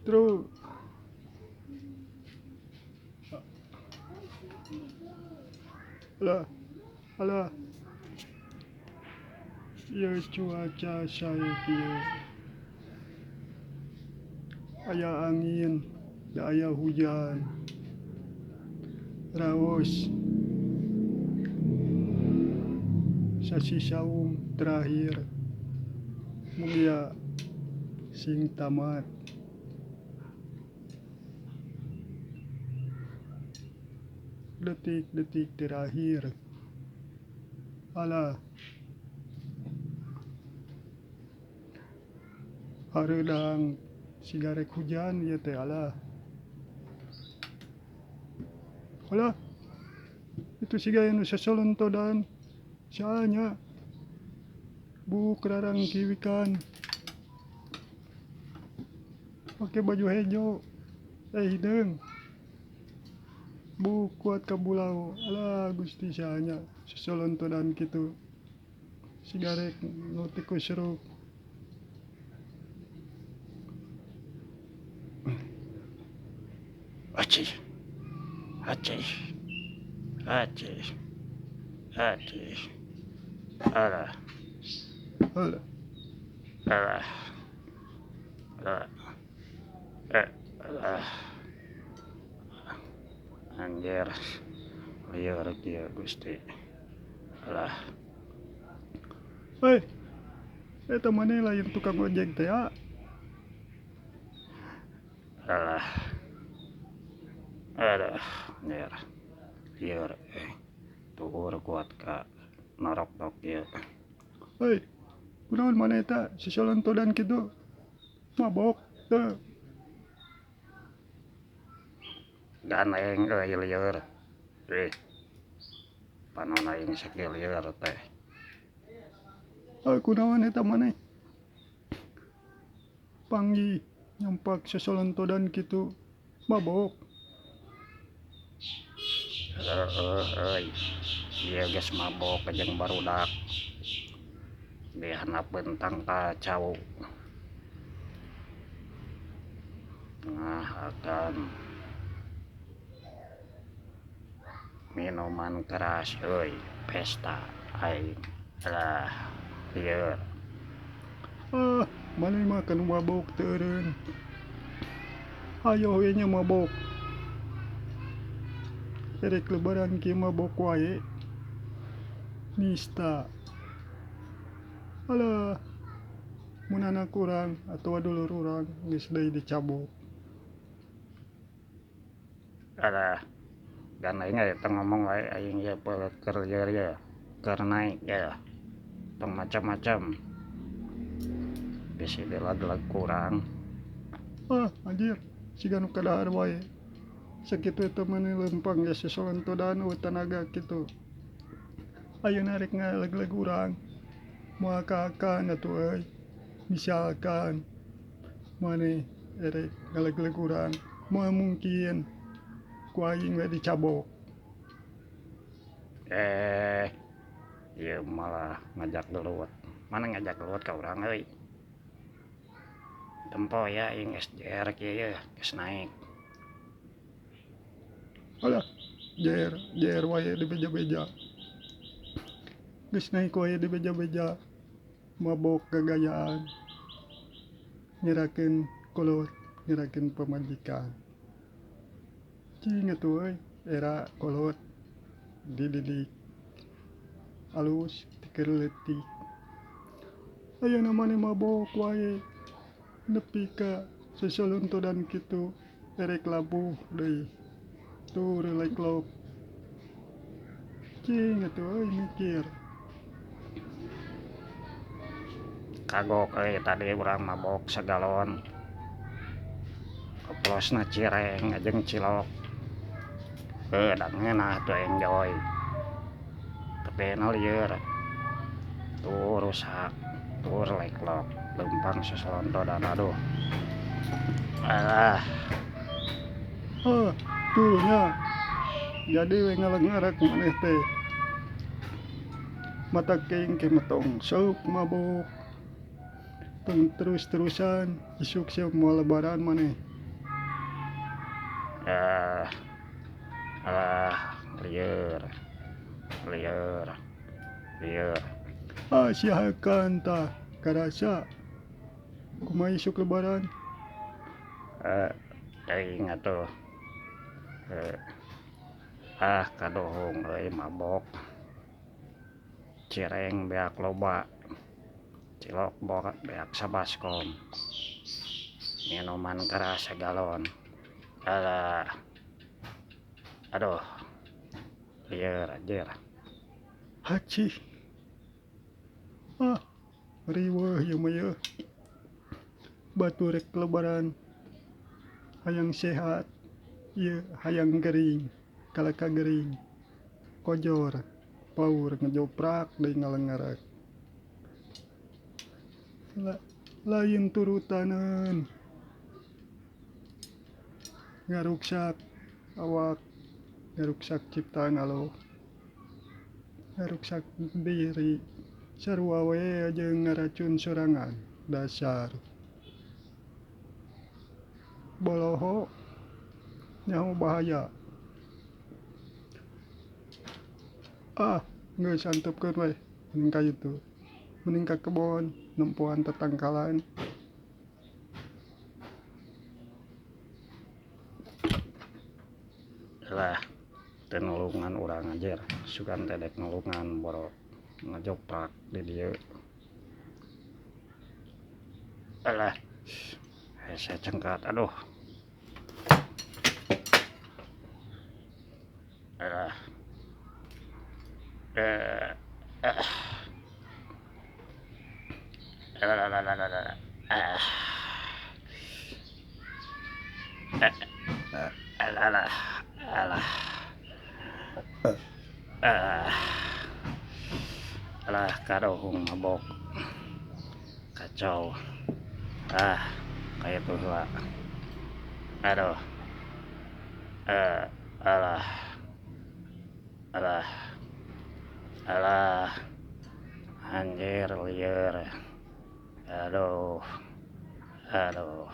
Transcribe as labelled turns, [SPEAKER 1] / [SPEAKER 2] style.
[SPEAKER 1] Terus alah alah ieu cuaca sae kieu aya angin da aya hujan raos sasi saum terakhir mugia sing tamat. Detik-detik terakhir alah hareudang siga rek hujan ieu teh alah. Alah itu siga anu sasalontodan saha nya buuk rarangkiwikan pake baju hejo hideung. Buuk kuat ka bulau alah gusti saha nya sasalontodan kitu siga rek nu tikus seruk.
[SPEAKER 2] Acih acih acih acih alah
[SPEAKER 1] Alah
[SPEAKER 2] alah alah eh alah anjir lieur kieu Gusti alah.
[SPEAKER 1] Hei eta maneh lain tukang ojek teh ah.
[SPEAKER 2] Alah aduh anjir lieur eh tuur kuat ka norokdok ieu.
[SPEAKER 1] Hei kunaon maneh eta sasalontodan kitu mabok teu.
[SPEAKER 2] Gandeng euy lieur ih panon aing sakieu lieur teh.
[SPEAKER 1] Kunaon eta maneh panggih nyampak sasalontodan kitu mabok.
[SPEAKER 2] Heueuh euy ieu geus mabok jeung barudak di handapeun tangkal cau ngahakan minuman keras euy pesta aing alah lieur.
[SPEAKER 1] Ah maneh mah kanu mabok teu eureun hayoh we nya mabok erek lebaran kieu mabok wae nista alah mun anak urang atawa dulur urang geus deui dicabok.
[SPEAKER 2] Alah gandeng euy tong ngomong wae aing ieu keur lieur ieu keur naek ieu tong macam-macam bisi dileg-leg ku urang.
[SPEAKER 1] Ah anjir siga nu kadahar wae sakitu eta maneh leumpang geus sasalontodan eueuh tanaga kitu ayeuna rek ngaleg-leg urang moal kahakan atuh euy misalkan maneh erek ngaleg-leg urang moal mungkin ku aing we dicabok.
[SPEAKER 2] Eh ieu malah ngajak gelut maneh ngajak gelut ka urang euy tempo ya aing geus jeer kieu yeuh geus naek.
[SPEAKER 1] Alah jeer jeer wae dibeja-beja geus naek wae dibeja-beja mabok gagayaan ngerakeun kolot ngerakeun pamajikan cing atuh euy era kolot dididik alus ti keur leutik ayeuna maneh mabok wae nepi ka sasalontodan kitu erek labuh deui tur leklok cing atuh euy mikir.
[SPEAKER 2] Kagok euy tadi urang mabok sagalon oplosna cireng jeung cilok heuh da ngeunah atuh enjoy tapi na lieur tuh rusak tur leklok leumpang sasalontodan aduh alah.
[SPEAKER 1] Heuh tuh nya jadi we ngalengarak maneh teh matak aing ke tong sok mabok tong terus-terusan isuk sia moal lebaran maneh.
[SPEAKER 2] Alah, lieur. Lieur. Lieur.
[SPEAKER 1] Ah, siakan tah karasa. Kumaha isuk lebaran?
[SPEAKER 2] Teuing atuh. Kadohong euy mabok. Cireng beak loba. Cilok beak sabaskom. Minuman keras segalon. Alah. Aduh. Lieur anjir.
[SPEAKER 1] Haci. Ah, riweuh ieu mah yeuh. Batur rek lebaran. Hayang sehat. Ieu hayang gering. Kalaka gering. Kojor. Paur ngejoprak deui ngalengarak. Lain turutaneun. Ngaruksak awak, ngaruksak ciptaan Allah, ngaruksak diri, sarua we jeung ngaracun sorangan, dasar boloho nyaho bahaya. Ah, geus antepkeun we mending ka ditu, mending ka kebon nempoan tetangkalan.
[SPEAKER 2] Lah, teu nulungan urang anjir, sugan teh dek nulungan boro ngajoprak di dieu. Alah, hese cengkat, aduh. Alah. Alah, alah, alah, alah. Ah. Alah, alah. Alah. Ah. Alah, kadohong mabok. Kacau. Ah, kayak tuh lah. Aduh. Alah. Alah. Alah. Anjir lieur. Aduh. Aduh.